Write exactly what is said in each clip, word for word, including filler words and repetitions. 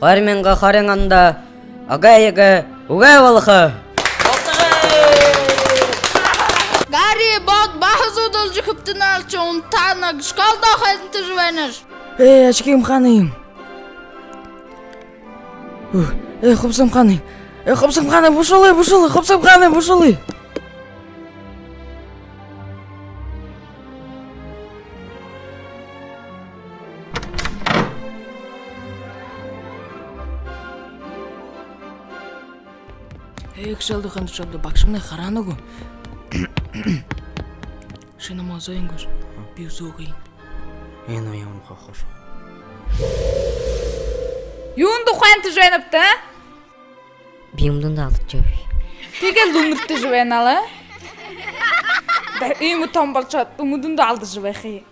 Хоёр мянга хорин ондо Огой эгээ үгы болохо. Гарри, бод, баһа зүүдэлжэ хэбтэнэ, алчи унтаанаг, школдоо хэнтэжэ байнаш. Ээ, ачкиим хаана юм? Ү, ээ, хубсаһам хаана юм? Ээ, хубсаһам хаана юм? Бушуулая, бушуулая, хубсаһам хаана юм? Бушуулая. Ээ, хэшээлдэ хэндэшэбди, багшамнай хараана гү? Ши намайе зөөһэн гүш? Би зөөгүй. Энэ ямар хохош. Юун тухай унтажа байнабта? Би юумэ дунда алдажа байнаб. Тиигээл үнэртэжэ байнал аа. Даа, иимэ томо болошоод, юумэ дунда алдажа байха юм.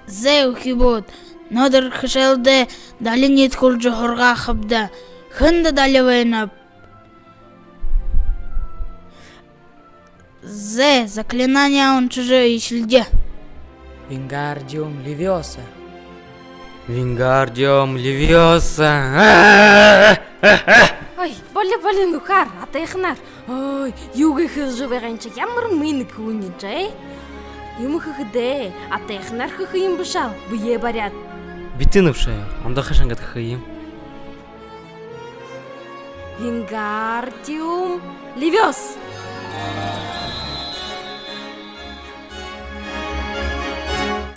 Зэ, үхибүүд, мүнөөдэр хэшээлдээ дали ниидэхүүлжэ һургахабди. Хэндэ дали байнаб? Зэ, заклинание уншажа эхилэе. Вингардиум левиоса. Вингардиум левиоса. Ой, боли, боли, нүхэр, атайханаар. Ой, юугээ хэлэжэ байгаа юм ши, ямар мэнэ хүн юм ши, ээ? Юумэ хэхэдээ атайханаар хэхэ юм бэшэл, бэеэ бариад. Битынабши, ондоо хэшээнүүд хэхэ юм. Вингардиум левиоса.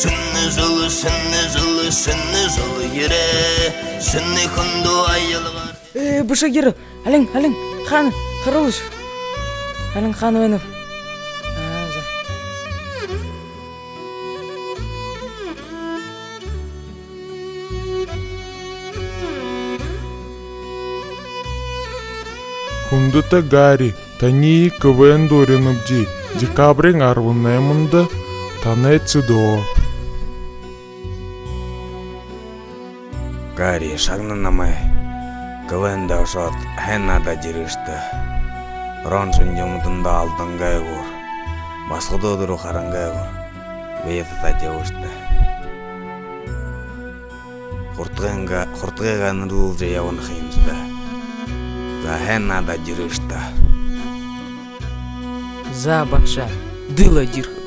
Шэнэ жэл, шэнэ жэл, шэнэ жэл ерээ. Шэнэ хүндэ аялгаар. Ээ, бэшэ, ерэ. Алин, алин, хаана? Харуулыш. Алин хаана байнаб? Аа, за. Хүндэтэ Гарри, таниие КВН-дэ уринабди. Декабриин арбан найманда танай цыдэ. Гарри, шагна намайе. КВН-дэ ошоод, һайн наадажа ерыш даа. Рон шэнги юумэ дунда алдангүйгөөр, басагадууд руу харангүйгөөр бэеэ татаад ябыш даа. Хурдгайнгаа, хурдгайгаа нэрлүүлжэ ябана ха юмши даа. За, һайн наадажа ерыш даа. За, багша, дылаад ерэхэ.